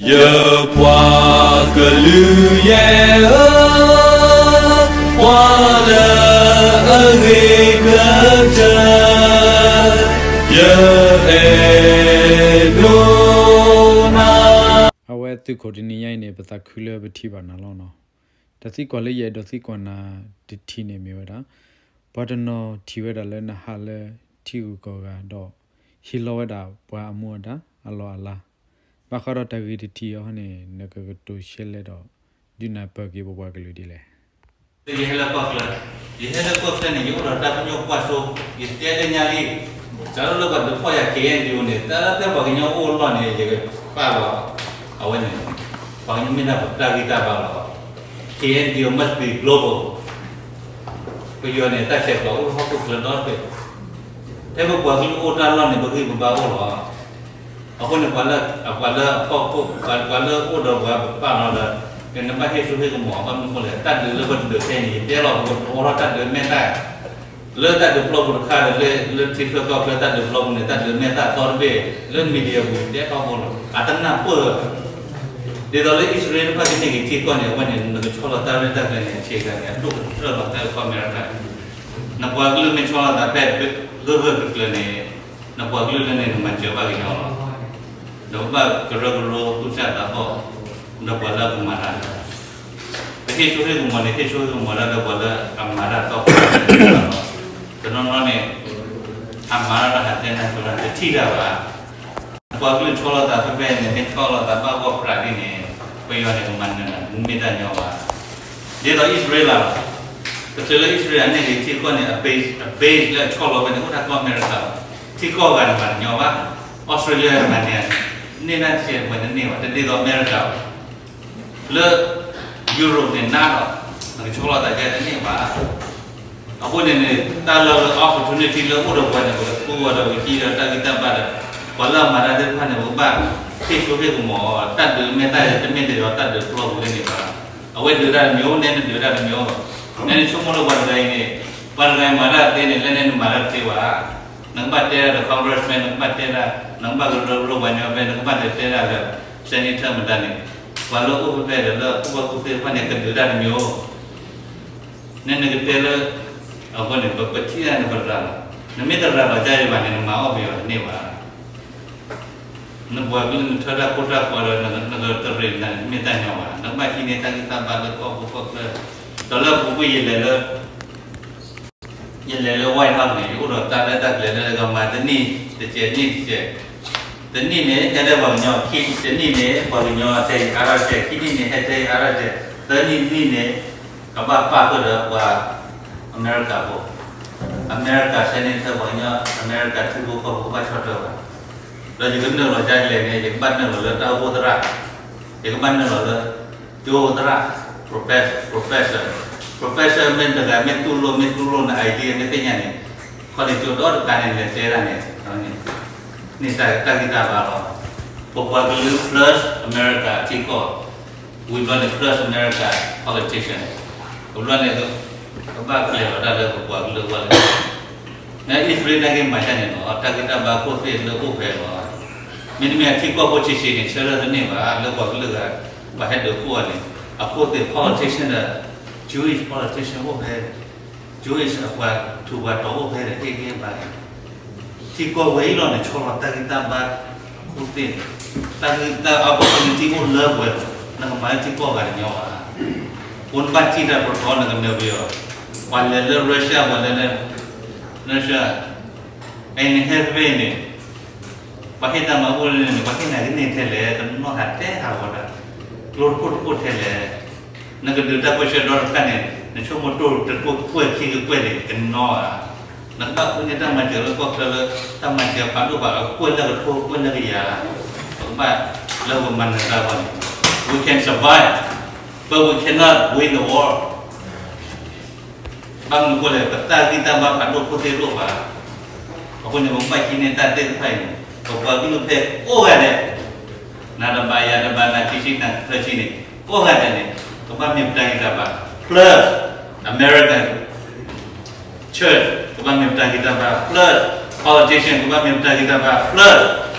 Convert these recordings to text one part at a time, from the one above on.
ယပှၤကလုာ်ယဲၢ်ဧၢ, ပှၤလၢအဂ့ၤကတၢၢ်, ယအဲၣ်ဒိးနၤ. အဝဲသုးခိၣ်တနံၤညါအံၤန့ၣ် ပသးခုလၢပထံၣ်ဘၣ်နၤလီၤနီၤ. တၢ်သံကွၢ်လၢယအဲၣ်ဒိးသံကွၢ်နၤတထံၣ်န့ၣ်မ့ၢ်ဝဲဒၣ်, ပှၤတနီၤထံၣ်ဝဲဒၣ်လၢနဟးလၢထံဂုၤကီၢ်ဂၤဒီး ဟ့ၣ်လီၤဝဲဒၣ်ပှၤအမူအဒါအလီၢ်အလၤ, ဘၣ်ဃးဒီးတၢ်ဂ့ၢ်တထံၣ်အံၤန့ၣ် နကကတိၤရှဲလဲၣ်ဒီး ဒုးနၢ်ပၢၢ်က့ၤပပှၤကလုာ်ဒ်လဲၣ်. ယဟဲလၢကီၢ်ချၢ, ယဟဲလၢကီၢ်ချၢန့ၣ် ယအိၣ်ဒီးတၢ်ပညိၣ်ကွၢ်စိ, ယတဲလၢညါလံ, စးထီၣ်လၢပှၤဒုးဖီၣ်ယၤ ခ့ၣ်အဲၣ်ယူၣ်အိၣ်န့ၣ် တၢ်လၢဖဲပှၤကညီအိၣ်အလီၢ်န့ၣ် ယကပာ်လီၤ, အဝဲန့ၣ် ပှၤကညီမ့ၢ်ဒၣ်ပတၢ်ဂံၢ်တၢ်ဘါလီၤ. ခ့ၣ်အဲၣ်ယူၣ်အိၣ် must be global. ပယီၤန့ၣ် တၢ်ဆဲးကျိးအိၣ်လၢဟီၣ်ခိၣ်ချၢဒီတဖျၢၣ်, ဖဲပပှၤကလုာ်အိၣ်တၢ်လီၢ်န့ၣ် ပဂံၢ်ပဘါအိၣ်လီၤ. အဃိန့ၣ် ပှၤလၢ ပှၤလၢအဖီၣ်ခိၣ် ပှၤလၢအိၣ်ဒီးပှၤပပာ်လီၤဒီး နဘၣ်ဟ့ၣ်စိဟ့ၣ်ကမီၤ ဘၣ်မနုၤအဃိလဲၣ် တၢ်ဒုးလၢပတဒုးခဲအံၤန့ၣ် ယတဲလီၤ ပကအိးထီၣ်တၢ်ဒုးမဲာ်သၣ် လၢတၢ်ဒုးပျီပူၤတခါဒီး လၢထံချၢကီၢ်ချၢတၢ်ဒုးပျီပူၤန့ၣ် တၢ်ဒုးမဲာ်သၣ်သီတဘ့ၣ် လၢ media ပူၤ ယတဲထီဘိလီၤ အတနၢ်ပၢၢ် ဒ်သိးလၢအံၣ်စရ့လးတဖၣ်ကန့ၢ်က့ၤထံကီၢ်န့ၣ် အဝဲန့ၣ် နကဆီလီၤတၢ်ရဲၣ်တၢ်ကျဲၤန့ၣ် အဆံးတဂၤန့ၣ် အဒိၣ်ကတၢၢ်လီၤ ဖဲကီၢ်အမဲရကၤ နပှၤကလုာ်မ့ၢ်ဆီလီၤသးဖဲဂၢၢ်ဂၢၢ်ကျၢၤကျၢၤန့ၣ် နပှၤကလုာ်လၢန့ၣ် နမၤစၢၤဘၣ်ကညီလီၤ. နကဘၣ်ကရၢကရိသူၣ်စၢ်သးဘီၣ် ဒီးပှၤလၢအကမၤတၢ် ပဟ့ၣ်စိဟ့ၣ်ကမီၤန့ၣ် ဟ့ၣ်စိဟ့ၣ်ကမီၤတၢ်ဒီးပှၤလၢအမၤတၢ်တီပှၤလီၤ. တနီၤနီၤန့ၣ် အမၤတၢ်ဒီးဟးတဲနၤ တထံၣ်တၢ်ဘၣ် နပှၤကလုာ်ဆီလီၤသးဖဲဖဲန့ၣ် မ့ၢ်ဆီလီၤသးဘၣ်ဂီၢ်ပြးဒ်န့ၣ် ပယီၤန့ၣ် ကမၤနၢၤနၤ မ့ၢ်တၢ်ညီဘၣ်. ဒ်သိးအံၣ်စရ့လးလီၤ. တချုးလၢအံၣ်စရ့လးန့ၣ်ဂ့ၤ ထံကီၢ်န့ၣ် အ base အ base လၢအဆီလီၤဝဲန့ၣ် အိၣ်တၢ်ကီၢ်အမဲရကၤလီၤ. ထံကီၢ်ဂၤန့ၣ်မၤတညီဘၣ်. အီစထြ့လယါမၤန့ၣ် န့ၢ်တၢ်တစဲးဝဲတန့ၢ်ဘၣ် တဒ်သိးအမဲရကၤဘၣ်. လၢ Europe န့ၣ်နးဒီး နကဆီလီၤသးကဲတန့ၢ်ဘၣ်. အဃိန့ၣ်န့ၣ် တၢ်လၢ opportunity လၢအိၣ်ဒီးပှၤန့ၣ် ပကသူဝဲဒီးပကဟံးဒီးတၢ်ဂံၢ်တၢ်ဘါဒီး ပှၤလၢအမၤတၢ်သ့ၣ်တဖၣ်န့ၣ် ပကဘၣ်ဟ့ၣ်စိဟ့ၣ်ကမီၤအီၤ တၢ်ဒုးမဲာ်သၣ်တမ့ၢ်တယီၤတၢ်ဒုးပျီပူၤလၢန့ၣ်ဘၣ်. အဝဲဒုးတၢ်တမံၤအိၣ် နဲနဒုးတၢ်တမံၤအိၣ် နဲနဆိကမိၣ်လၢပှၤတဂၤအံၤန့ၣ် ပှၤတဂၤအံၤမၤတၢ်သ့န့ၣ် လၢနဲနမၤတၢ်တသ့ဘၣ်. နကဘၣ်တဲဒၣ်ဒီး congressman နကဘၣ်တဲဒၣ် နကဘၣ်ကရၢကရိပှၤညီဖဲ နကဘၣ်တဲဒၣ်ဒီး senator မတၤန့ၣ် ပှၤလၢအိၣ်ဖဲဖဲဒီးလၢအခိၣ်ဘၣ်ကူၣ်သ့ၣ်တဖၣ်န့ၣ် ကဒုးတၢ်တမံၤအိၣ် နဲနကတဲလၢ အဃိန့ၣ် ပထံၣ်တၢ်န့ၣ် ပရၤလီၤ. နမ့ၢ်တရၤလီၤကါယဘၣ်န့ၣ် နမၤအီၣ်ပယီၤတန့ၢ်ဘၣ်. နပှၤကလုာ်နထၢတၢ်ခိတၢ်သွဲဒီး နကတရ့ၣ်နၤန့ၣ် မ့ၢ်တၢ်ညီဘၣ်. နကဘၣ်ဟံးန့ၢ်တၢ်ဂံၢ်တၢ်ဘါလၢကီၢ်ပူၤကီၢ်ချၢ, ဒီးလၢအပူၤကွံာ်ယလဲၤလၢ ယလဲၤလၢ White House န့ၣ် ယအိၣ်ဒီးတၢ်ရဲၣ်တၢ်ကျဲၤလၢကမၤတနံၣ်တစဲး နံၣ်တစဲး, တနံၣ်န့ၣ် ဟဲလၢပှၤကညီခံ, တနံၣ်န့ၣ် ပှၤကညီထဲယအါထီၣ်စဲး, ခံနံၣ်န့ၣ် ဟဲထဲယအါထီၣ်စဲး, သၢနံၣ်နံၣ်န့ၣ် ကဘၣ်ပာ်ဃုာ်ဒီးပှၤအမဲရကၤဖိ, အမဲရကၤ senator ပှၤကညီ အမဲရကၤထံဖိကီၢ်ဖိကဘၣ်ဆီၣ်ထွဲဘၣ်. ဒီးယကနုာ်လီၤဒ်လဲၣ်န့ၣ် ယကဘၣ်နုာ်လီၤလၢတၢ်အိၣ်ဖှိၣ်သရၣ်, ယကဘၣ်နုာ်လီၤလၢ ကၠိသရၣ်, professor, professor, professor မ့ၢ်တဂၤမ့ၢ်တူၢ်လိာ် မ့ၢ်တူၢ်လိာ်န idea မ့ၢ်သ့ၣ်ညါန့ၣ်, ခီလ့ၣ်ကၠိဒီတကးန့ၣ် လဲၤတဲဒၣ်န့ၣ်, န့ၢ်တၢ်ဂံၢ်တၢ်ဘါလီၤ. ပပှၤကလုာ် plus အမဲရကၤထံကီၢ်, ဝံၤဘျီန့ၣ် plus အမဲရကၤ politician, ဝံၤဘျီန့ၣ် ကဘၣ်ကျဲၤလီၤတၢ်လၢပပှၤကလုာ်အဂီၢ်လၢ နအံၣ်စရ့လးန့ၣ်က့ၤမၤတၢ်န့ၣ်လီၤ, တၢ်ဂံၢ်တၢ်ဘါခိၣ်သ့ၣ်လၢအိၣ်ဖဲလီၤ. မ့တမ့ၢ်ထံကီၢ်ဖိဆံးဆံးန့ၣ် ဆၢထၢၣ်တန့ၢ်ဘၣ် လၢပှၤကလုာ်ဂၤ ပှၤဟဲဒုးခိၣ်အီၤန့ၣ်, အခိၣ်သ့ၣ် politician ဒီး Jewish politician အိၣ်ဖဲ, Jewish အပှၤထူးပှၤတီၤအိၣ်ဖဲဒီး ဟ့ၣ်ဂံၢ်ဘါန့ၣ် ထံကီၢ်ဝဲအံၤလီၤန့ၣ် ဆီလီၤတၢ်ဂံၢ်တၢ်ဘါခိၣ်သ့ၣ်, တၢ်ဂံၢ်တၢ် opportunity အိၣ်လၢပှဲၤ, နကမၤလၢထံကီၢ်ဂၤတညီဘၣ်. ပနဘၣ်ထံၣ်တၢ်ပတီၢ်နကနၢၤပယီၤ, ပှၤလဲၤလၢ Russia ပှၤလဲၤလၢ Russia, အံၤန့ၣ်ဟဲဖဲအံၤန့ၣ် ပှၤဟ့ၣ်တၢ်မၤအိၣ်လၢန့ၣ် ပှၤဟ့ၣ်နၤကန့ၢ်ထဲလဲၣ်, ကနီၢ်ဟးတဲဟးဂီၤတၢ်, ကျိတခိၣ်တခိၣ်ထဲလဲၣ်. နကဒုးတၢ်ပၢဆှၢဒီတခါန့ၣ် နဆိကမိၣ်တိၢ်တကိၢ်ကွဲၢ်ခံကကွဲၢ်န့ၣ် ကနီၢ်ဧါ. နကဘၣ်ဃုန့ၢ်တၢ်မၤစၢၤလၢကီၢ်ချၢလၢ တၢ်မၤစၢၤဖးဒိၣ်ဘၣ် အကွဲၢ်လၢကထိကွဲၢ်လၢကယၤ, ပကဘၣ်လၢပမၤနၢၤတၢ်အဂီၢ်န့ၣ် we can survive, but we cannot win the war. ဘၣ်မနုၤအဃိလဲၣ် ပတၢ်ဂံၢ်တၢ်ဘါဖးဒိၣ်ခိၣ်သ့ၣ်တအိၣ်ဘၣ်. အဃိန့ၣ် ပကဘၣ်ဟံးန့ၢ်တၢ်သ့ၣ်တဖၣ်အံၤန့ၣ် ပပှၤကလုာ်ဖဲကိးဂၤဒဲး, နၤတဘၣ်ယၤတဘၣ် နၤခံဆံနၤသၢဆံန့ၣ် ကိးဂၤဒဲးန့ၣ် ကဘၣ်မ့ၢ်ပတၢ်ဂံၢ်တၢ်ဘါ, plus American church ကဘၣ်မ့ၢ်ပတၢ်ဂံၢ်တၢ်ဘါ, plus politician ကဘၣ်မ့ၢ်ပတၢ်ဂံၢ်တၢ်ဘါ, plus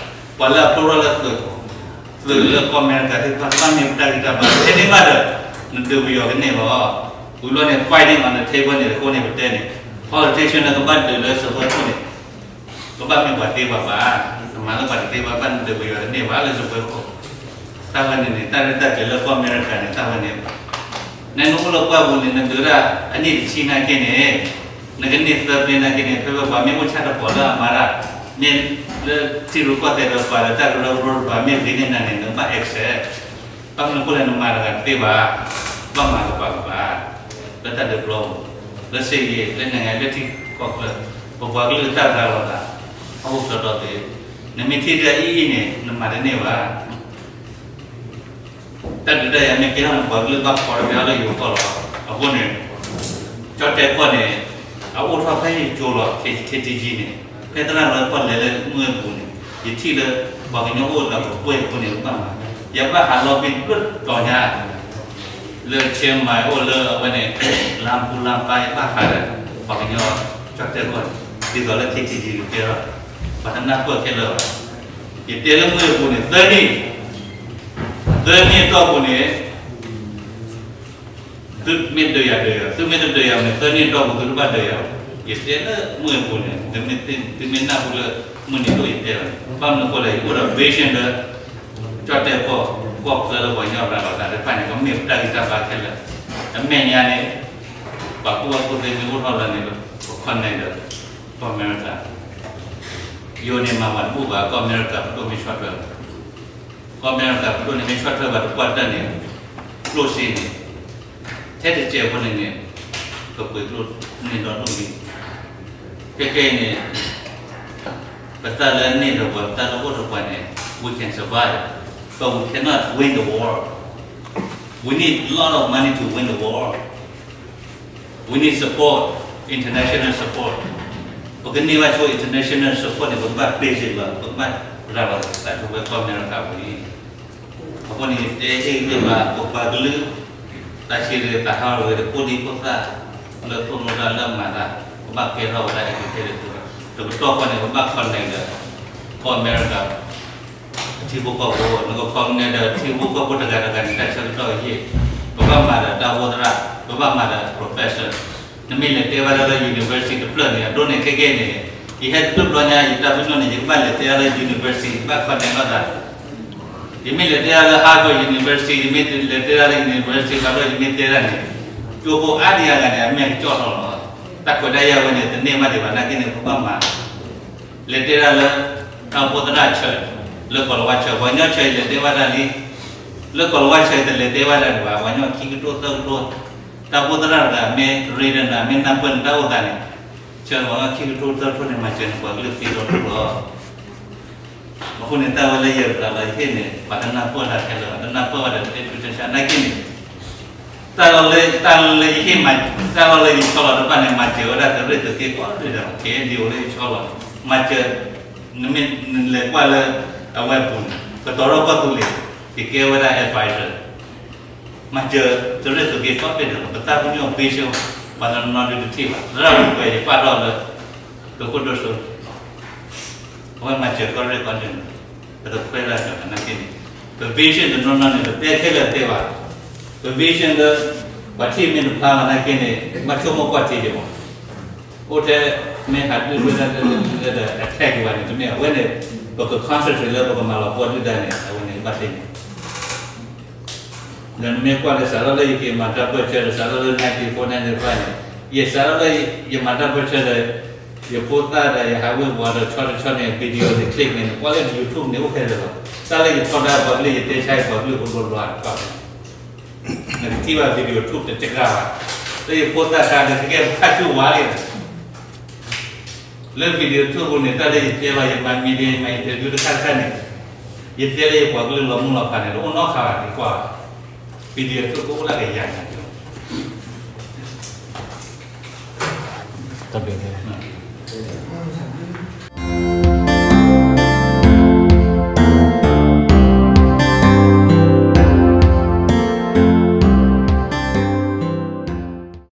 ပှၤလၢအဖျိထီၣ်လၢသုး သုးလၢကီၢ်အမဲရကၤသ့ၣ်တဖၣ် ဘၣ်မ့ၢ်ပတၢ်ဂံၢ်တၢ်ဘါ ထဲန့ၣ်ဘၣ်ဒီး နဒုးပယီၤကန့ၢ်လီၤ. ဝံၤလီၤန့ၣ် fighting on the table န့ၣ် အဃိန့ၣ် ပတဲန့ၣ် politician လၢကဘၣ်ဒုးလၢစပွဲခိၣ်န့ၣ် ကဘၣ်မ့ၢ်ပှၤသ့ပှၤဘၣ်, နမၤလၢပှၤတသ့ဘၣ် ဘၣ်နဒုးပယီၤကန့ၢ်ဘၣ်လၢစပွဲခိၣ်. တၢ်ဝဲန့ၣ်န့ၣ် တၢ်ရဲၣ်တၢ်ကျဲၤလၢကီၢ်အမဲရကၤန့ၣ် တၢ်ဝဲန့ၣ် နနအိၣ်လၢပှၢ်ပူၤန့ၣ် နဒုးဒၣ်အနံၣ်တဆံနာ်က့န့ၣ် နကန့ၢ်သၢဘျ့နာ်က့န့ၣ် ဖဲပှၤမ့ၢ်အိၣ်ဆၣ်တပီၤလၢအမၤတၢ် မ့ၢ်လၢထံရူၢ်ကီၢ်သဲးဒီးပှၤဒီးတၢ်ကရၢကရိ ပှၤမ့ၢ်ဂ့ၤန့ၢ်နၤန့ၣ် နကဘၣ် accept. ဘၣ်မနုၤအဃိလဲၣ် နမၤတဂၤတသ့ဘၣ်, ဘၣ်မၤကပၤကပၤ လၢတၢ်ဒုးပျီပူၤ လၢစ့ယံၤ လၢနံၣ်ဂၤ လၢထံကီၢ်ချၢ ပပှၤကလုာ်တၢ်ရၤလီၤသး ဟီၣ်ခိၣ်ချၢဒီဘ့ၣ် နမ့ၢ်ထံၣ်တၢ်အံၤအံၤန့ၣ် နမၤတန့ၢ်ဘၣ်. တၢ်ဒုးတၢ်ယၤမ့ၢ်ကဲထီၣ်န့ၣ် ပှၤကလုာ်ဘၣ်ဖီၣ်တၢ်ဖဲအီၤလၢယိၤကီၢ်လီၤ. အဃိန့ၣ် ကၠီၣ်တဲၣ်ကီၢ်န့ၣ် အအိၣ်ထီၣ်ဖဲယကၠိလီၤ ခ့တံကံန့ၣ် ဖဲသရၣ်လၢကီၢ်လဲၤလၢမုၢ်အပူၤန့ၣ် ယထံၣ်လၢ ပှၤကညီအိၣ်လၢကကွဲၢ်အဃိန့ၣ် ဘၣ်မၤ ယဘၣ်ဟးလီၤဘ့ၣ်တဘျုးတီၤညါ လၢဆဲမၤအိၣ်လၢအဝဲန့ၣ် လါပူၤလါပၤ ယဘၣ်ဟးဒီး ပှၤကညီကၠီၣ်တဲၣ်ကီၢ်န့ၣ် ဒ်သိးလၢ ခ့တံကံ ကကဲထီၣ် ပှၤတနၢ်ပၢၢ်ခဲလၢာ်ဘၣ်. ယတဲလၢမုၢ်အပူၤန့ၣ် သၢနံၣ် သၢနံၣ်အတီၢ်ပူၤန့ၣ် သုမ့ၢ်ဒုးယၤဒုးယၤ သုမ့ၢ်တဒုးယၤန့ၣ် သၢနံၣ်အတီၢ်ပူၤ သုတဘၣ်ဒုးယၤဘၣ်. ယတဲလၢမုၢ်အပူၤန့ၣ် သုမ့ၢ်နၢ်ဟူလၢ မုၢ်နံၤဒိၣ်ယတဲလီၤ. ဘၣ်မနုၤအဃိလဲၣ် ယအိၣ်ဒီး vision လၢ ကၠီၣ်တဲၣ်ကီၢ် ကီၢ်ချၢလၢပှၤကညီရၤလီၤသးသ့ၣ်တဖၣ်န့ၣ် ကမ့ၢ်ပတၢ်ဂံၢ်တၢ်ဘါခဲလၢာ်. အမဲာ်ညါန့ၣ် ပှၤကူၣ်ဘၣ်ကူၣ်သ့မ့ၢ်အိၣ်ထီၣ်လၢန့ၣ် ပ connect ဒီး ကီၢ်အမဲရကၤ ယိၤန့ၣ်မၤပှၤတဘူၣ်ဘၣ် ကီၢ်အမဲရကၤပဒိၣ်မ့ၢ်ဆီၣ်ထွဲ ကီၢ်အမဲရကၤပဒိၣ်န့ၣ်မ့ၢ်ဆီၣ်ထွဲဘၣ်တပှၢ်တၢၢ်န့ၣ် ကျိၣ်စ့န့ၣ် ထဲတစဲးဖိန့ၣ်န့ၣ် ကပှ့ၤကျိၣ်န့ၢ်ဒီဒူၣ်လံ. ခဲခဲအံၤန့ၣ် ပတၢ်လၢန့ၢ်ဒီးပှၤ ပတၢ်လၢအိၣ်ဒီးပှၤန့ၣ် we can survive, but we cannot win the war. We need a lot of money to win the war. We need support, international support. ပကန့ၢ်ဘၣ်ဆိ international support န့ၣ် ပကဘၣ် basic လီၤ ပကဘၣ်ရၤလီၤသးဆိဝဲကီၢ်အမဲရကၤပူၤန့ၣ်. အဃိန့ၣ် တဲဟ့ၣ်ဂံၢ်ဘါ ပပှၤကလုာ် တၢ်ဆံးတၢ်ဟးဂ့ၤ တဖိဒံဖိသၣ် လၢသိၣ်လိတၢ်လၢမၤတၢ် ကဘၣ်ကဲထီၣ်ဝဲဒၣ် educated တကတီၢ်ဃီန့ၣ် ပဘၣ် connect ဒီး ကီၢ်အမဲရကၤ ထံဖိကီၢ်ဖိ နက connect ဒီးထံဖိကီၢ်ဖိတဂၤတဂၤန့ၣ် တၢ်ဆၢကတီၢ်အဟ့ၣ်, ပဘၣ်မၤဒီးတၢ်အိၣ်သရၣ်, ပဘၣ်မၤဒီး professor. နမ့ၢ်လဲၤတဲဘၣ်တၢ်လၢ university တဖျၢၣ်န့ၣ် အဒိန့ၣ်ခဲကဲန့ၣ် ယဟဲတဘျီညါ ယတၢ်ပညိၣ်န့ၣ် ယကဘၣ်လဲၤတဲတၢ်လၢ university ဘၣ် connect လိာ်သး. ယမ့ၢ်လဲၤတဲတၢ်လၢ Harvard University, ယမ့ၢ်လဲၤတဲတၢ်လၢ university ဘၣ်ဒီး ယမ့ၢ်တဲတၢ်န့ၣ် ကၠိဖိအါဒံအါဂၤန့ၣ် အမဲာ်ကကၠီၣ်ထီၣ်လီၤ. တၢ်ခွဲးတၢ်ယာ်ဝဲန့ၣ် တန့ၢ်ဘၣ်ဒံးဘၣ်နာ်က့န့ၣ် ပဘၣ်မၤ လဲၤတဲဒၣ်လၢ တၢ်အိၣ်ဖှိၣ်သရၣ် church လၢကီၢ်လၤဝါ church ပှၤကညီ church လဲၤတဲဘၣ်တၢ်လံ, လၢကီၢ်လၤဝါ church တလဲၤတဲဘၣ်တၢ်ဒံးဘၣ် ပှၤကညီခံကထိသၢကထိ, တၢ်အိၣ်ဖှိၣ်သရၣ်တဂၤမ့ၢ်ရ့ဒီးနၤ မ့ၢ်နၢ်ပၢၢ်နတၢ်အိၣ်သးန့ၣ် church ပှၤကညီခံကထိသၢကထိန့ၣ် မၤစၢၤန့ၣ် ပှၤကလုာ်သံဒီဒူၣ်လီၤ. အဃိန့ၣ် တၢ်ဝဲလၢယရၤလီၤယဟ့ၣ်န့ၣ် ပှၤတနၢ်ပၢၢ်တၢ်ခဲလၢာ် တနၢ်ပၢၢ်ဝဲဒီး တသ့ဖုတၢ်ဆါနာ်က့န့ၣ် တၢ်လီၤလၢ တၢ်လီၤလၢယဟ့ၣ်မၤ တၢ်လီၤလၢယဆီလီၤတဖၣ်န့ၣ် မၤစၢၤဝဲဒၣ်သုးရ့ၣ်သုးက့ကိးဒံးဒီး ခဲအံၤဒ်အိၣ်လၢယဆီလီၤန့ၣ် မၤစၢၤ နမ့ၢ်နလဲၤကွၢ်လၢ အဝဲအပူၤန့ၣ် ကတီၤထီၣ်ကီၢ်သူလ့ၤ ယကဲဝဲဒၣ် advisor မၤစၢၤသုးရ့ၣ်သုးက့ကိးဒံးဒီး ပတၢ်ပညိၣ် vision ပှၤတနီၤနီၤဒုးတထံၣ်ဘၣ် သရၣ်မုၣ်ကွဲးယပာ်ထီၣ်လၢ သုးခိၣ်ဒိၣ်စိ အဝဲမၤစၢၤကီၢ်ရ့ၣ်ကီၢ်ဒဲးန့ၣ် ပတခွဲးလၢာ်ကီးနာ်က့န့ၣ် ပ vision တနီၤနီၤန့ၣ် ပတဲခဲလၢာ်တဲဘၣ်, ပ vision လၢ ပှၤထံၣ်မ့ၢ်တဖျါဘၣ်နာ်က့န့ၣ် ဘၣ်ဆိကမိၣ်ကွၢ်ထံက့ၤမး, အိၣ်ထဲမ့ၢ်ဟးဒုးဝဲဒၣ်လၢ attack က့ၤဘၣ်န့ၣ် တမ့ၢ်အဝဲန့ၣ် ပက concentrate လၢပကမၤလီၤပှီၢ်ဒုၣ်ဒါန့ၣ် အဝဲန့ၣ်ကဘၣ်သ့ၣ်ညါ ဒီးနမ့ၢ်ကွၢ်လၢစးထီၣ်လၢယက့ၤမၤတၢ်ပၢၢ်ဆၢဒီး စးထီၣ်လၢ ninety-four ninety-five န့ၣ် ယစးထီၣ်လၢယမၤတၢ်ပၢၢ်ဆၢဒီး ယဖိသၣ်ဒီးယဟးဝ့ၤဝီၤဒီးဆီတဆီန့ၣ် video န့ၣ် click န့ၣ် နကွၢ်လၢ YouTube န့ၣ် အိၣ်ခဲလၢာ်လီၤ. တၢ်လၢယထီဒါပှၤကလုာ် ယတဲဆါယပှၤကလုာ်ဖိဘျီဘျီအတကွၢ် နကထံၣ်ဘၣ် video ထုးတစှၤဘၣ်, လၢယဖိသၣ်ခါဒီး ကကဲပခါဆူဝါလံ လၢ video ထုးပူၤန့ၣ် တၢ်လၢယတဲလီၤ ယမၤ media ယမၤ interview တခါတခါန့ၣ် ယတဲလၢယပှၤကလုာ်လီၤမုၢ်လီၤဖးန့ၣ် တအိၣ်နီတခါဘၣ် ယကွၢ် video ထုးကအိၣ်လၢကယၤန့ၣ် တၢ်ဘျုးန့ၣ်